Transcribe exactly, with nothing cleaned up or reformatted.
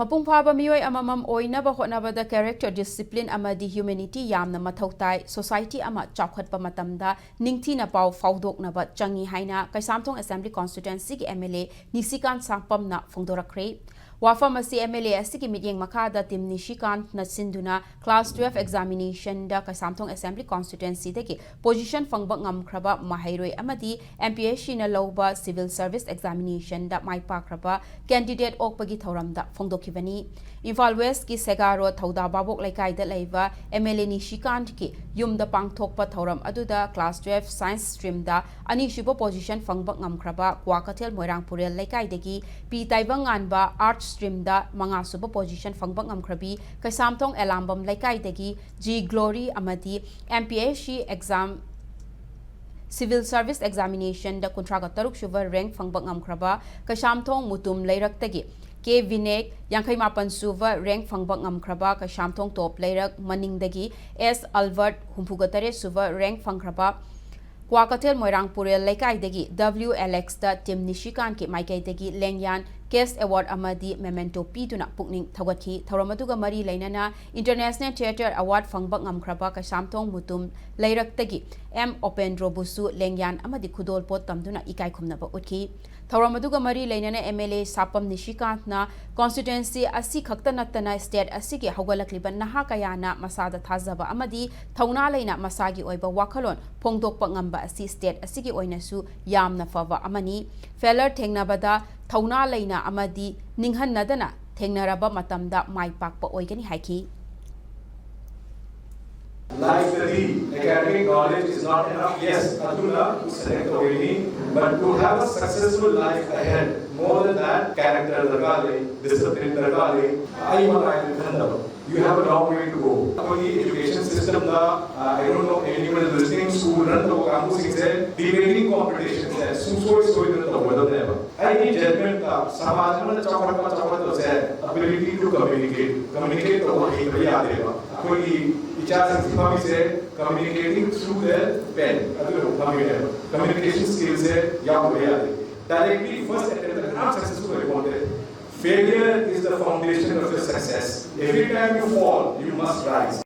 ꯃꯄꯨꯡ ꯐꯥꯕ ꯃꯤꯑꯣꯏ ꯑꯃꯃꯝ ꯑꯣꯏꯅꯕ ꯍꯣꯠꯅꯕꯗ character, discipline ꯑꯃꯗꯤ humanity ꯌꯥꯝꯅ ꯃꯊꯧ ꯇꯥꯏ꯫ Society ꯑꯃ ꯆꯥꯎꯈꯠꯄ ꯃꯇꯝꯗ ꯅꯤꯡꯊꯤꯅ ꯄꯥꯎ ꯐꯥꯎꯗꯣꯛꯅꯕ ꯆꯪꯏ ꯍꯥꯏꯅ ꯀꯩꯁꯥꯝꯊꯣꯡ Assembly Constituencyꯒꯤ MLA ꯅꯤꯁꯤꯀꯥꯟ ꯁꯥꯄꯝꯅ ꯐꯣꯡꯗꯣꯔꯛꯈ꯭ꯔꯦ꯫ ꯋꯥꯐꯝ ꯑꯁꯤ MLA ꯑꯁꯤꯒꯤ ꯃꯤꯠꯌꯦꯡ ꯃꯈꯥꯗ Team ꯅꯤꯁꯤꯀꯥꯟꯅ ꯁꯤꯟꯗꯨꯅ Class twelve examinationꯗ Keishamthong Assembly Constituencyꯗꯒꯤ position ꯐꯪꯕ ꯉꯝꯈ꯭ꯔꯕ ꯃꯍꯩꯔꯣꯏ ꯑꯃꯗꯤ MPSCꯅ ꯂꯧꯕ Civil Service Examinationꯗ ꯃꯥꯏ ꯄꯥꯛꯈ꯭ꯔꯕ candidate ꯑꯣꯛꯄꯒꯤ ꯊꯧꯔꯝꯗ ꯐꯣꯡꯗꯣꯛꯈꯤꯕꯅꯤ꯫ ꯏꯝꯐꯥꯜ Westꯀꯤ ꯁꯦꯒꯥꯔꯣ ꯊꯧꯗꯥ ꯚꯥꯕꯣꯛ ꯂꯩꯀꯥꯏꯗ ꯂꯩꯕ MLA ꯅꯤꯁꯤꯀꯥꯟꯠꯀꯤ ꯌꯨꯝꯗ ꯄꯥꯡꯊꯣꯛꯄ ꯊꯧꯔꯝ ꯑꯗꯨꯗ Class twelve Science Streamꯗ ꯑꯅꯤꯁꯨꯕ position ꯐꯪꯕ ꯉꯝꯈ꯭ꯔꯕ ꯀ꯭ꯋꯥꯀꯩꯊꯦꯜ ꯃꯣꯏꯔꯥꯡ ꯄꯨꯔꯦꯜ ꯂꯩꯀꯥꯏꯗꯒꯤ ꯄꯤ ꯇꯥꯏꯕꯪꯉꯥꯟꯕ Arts Streamꯗ ꯃꯉꯥꯁꯨꯕ position ꯐꯪꯕ ꯉꯝꯈ꯭ꯔꯕꯤ ꯀꯩꯁꯥꯝꯊꯣꯡ ꯑꯦꯂꯥꯝꯕꯝ ꯂꯩꯀꯥꯏꯗꯒꯤ ꯖꯤ Glory ꯑꯃꯗꯤ MPSC exam Civil Service Examinationꯗ ꯀꯨꯟꯊ꯭ꯔꯥꯒ ꯇꯔꯨꯛ ꯁꯨꯕ rank ꯐꯪꯕ ꯉꯝꯈ꯭ꯔꯕ ꯀꯩꯁꯥꯝꯊꯣꯡ ꯃꯨꯇꯨꯝ ꯂꯩꯔꯛꯇꯒꯤ ꯀꯦ ꯕꯤꯅꯦꯛ, ꯌꯥꯡꯈꯩ ꯃꯥꯄꯟ ꯁꯨꯕ rank ꯐꯪꯕ ꯉꯝꯈ꯭ꯔꯕ ꯀꯩꯁꯥꯝꯊꯣꯡ ꯇꯣꯞ ꯂꯩꯔꯛ ꯃꯅꯤꯡꯗꯒꯤ ꯑꯦꯁ ꯑꯜꯕꯔꯠ, ꯍꯨꯝꯐꯨꯒ ꯇꯔꯦꯠ ꯁꯨꯕ rank ꯐꯪꯈ꯭ꯔꯕ ꯀ꯭ꯋꯥꯀꯩꯊꯦꯜ ꯃꯣꯏꯔꯥꯡ ꯄꯨꯔꯦꯜ ꯂꯩꯀꯥꯏꯗꯒꯤ W ꯑꯦꯂꯦꯛꯁꯇ Team ꯅꯤꯁꯤꯀꯥꯟꯀꯤ ꯃꯥꯏꯀꯩꯗꯒꯤ ꯂꯦꯡꯌꯥꯟ, cash award ꯑꯃꯗꯤ memento ꯄꯤꯗꯨꯅ ꯄꯨꯛꯅꯤꯡ ꯊꯧꯒꯠꯈꯤ꯫ ꯊꯧꯔꯝ ꯑꯗꯨꯒ ꯃꯔꯤ ꯂꯩꯅꯅ International Theatre Award ꯐꯪꯕ ꯉꯝꯈ꯭ꯔꯕ ꯀꯩꯁꯥꯝꯊꯣꯡ ꯃꯨꯇꯨꯝ ꯂꯩꯔꯛꯇꯒꯤ ꯑꯦꯝ ꯑꯣꯄꯦꯟꯗ꯭ꯔꯣꯕꯨꯁꯨ ꯂꯦꯡꯌꯥꯟ ꯑꯃꯗꯤ ꯈꯨꯗꯣꯜꯄꯣꯠ ꯇꯝꯗꯨꯅ ꯏꯀꯥꯏ ꯈꯨꯝꯅꯕ ꯎꯠꯈꯤ꯫ ꯊꯧꯔꯝ ꯑꯗꯨꯒ ꯃꯔꯤ ꯂꯩꯅꯅ MLA ꯁꯥꯄꯝ ꯅꯤꯁꯤꯀꯥꯟꯠꯅ Constituency ꯑꯁꯤ ꯈꯛꯇ ꯅꯠꯇꯅ state ꯑꯁꯤꯒꯤ ꯍꯧꯒꯠꯂꯛꯂꯤꯕ ꯅꯍꯥ ꯀꯌꯥꯅ ꯃꯁꯥꯗ ꯊꯥꯖꯕ ꯑꯃꯗꯤ ꯊꯧꯅꯥ ꯂꯩꯅ ꯃꯁꯥꯒꯤ ꯑꯣꯏꯕ ꯋꯥꯈꯜꯂꯣꯟ ꯐꯣꯡꯗꯣꯛꯄ ꯉꯝꯕ ꯑꯁꯤ state ꯑꯁꯤꯒꯤ ꯑꯣꯏꯅꯁꯨ ꯌꯥꯝꯅ ꯐꯕ ꯑꯃꯅꯤ꯫ Failure ꯊꯦꯡꯅꯕꯗ ꯊꯧꯅꯥ ꯂꯩꯅ ꯑꯃꯗꯤ ꯅꯤꯡꯍꯟꯅꯗꯅ ꯊꯦꯡꯅꯔꯕ ꯃꯇꯝꯗ ꯃꯥꯏ ꯄꯥꯛꯄ ꯑꯣꯏꯒꯅꯤ ꯍꯥꯏꯈꯤ꯫ Lifeꯇꯗꯤ academic knowledge is not enough. Yes, ꯑꯗꯨꯅ select ꯇꯧꯔꯤꯅꯤ, but to have a successful life ahead, more than that, character ꯗꯔꯀꯥꯔ ꯂꯩ, discipline ꯗꯔꯀꯥꯔ ꯂꯩ꯫ ꯑꯩ ꯃꯉꯥꯏꯅ ꯈꯟꯗꯕ, you have a long way to go. ꯑꯩꯈꯣꯏꯒꯤ education systemꯗ, uh, I don't know, anyone listening, school run ꯇꯧꯕ ꯀꯥꯡꯕꯨꯁꯤꯡꯁꯦ debating competitionꯁꯦ ꯁꯨꯡꯁꯣꯏ ꯁꯣꯏꯗꯅ ꯇꯧꯒꯗꯕꯅꯦꯕ꯫ ꯑꯩꯒꯤ judgmentꯇ ꯁꯃꯥꯖ ꯑꯃꯅ ꯆꯥꯎꯈꯠꯄ ꯆꯥꯎꯈꯠꯇꯕꯁꯦ ability to communicate, communicate ꯇꯧꯕ ꯍꯩꯇꯕ ꯌꯥꯗꯦꯕ꯫ ꯑꯩꯈꯣꯏꯒꯤ ꯏꯆꯥꯁꯤꯡꯁꯤ ꯐꯝꯃꯤꯁꯦ communicating through their pen ꯑꯗꯨꯅ ꯐꯝꯃꯤꯅꯦꯕ꯫ Communication skillꯁꯦ ꯌꯥꯎꯗꯕ ꯌꯥꯗꯦ꯫ Directly first attempt ꯀꯅꯥꯝ successful ꯑꯣꯏꯄꯣꯠꯇꯦ꯫ Failure is the foundation of your success. Every time you fall, you must rise.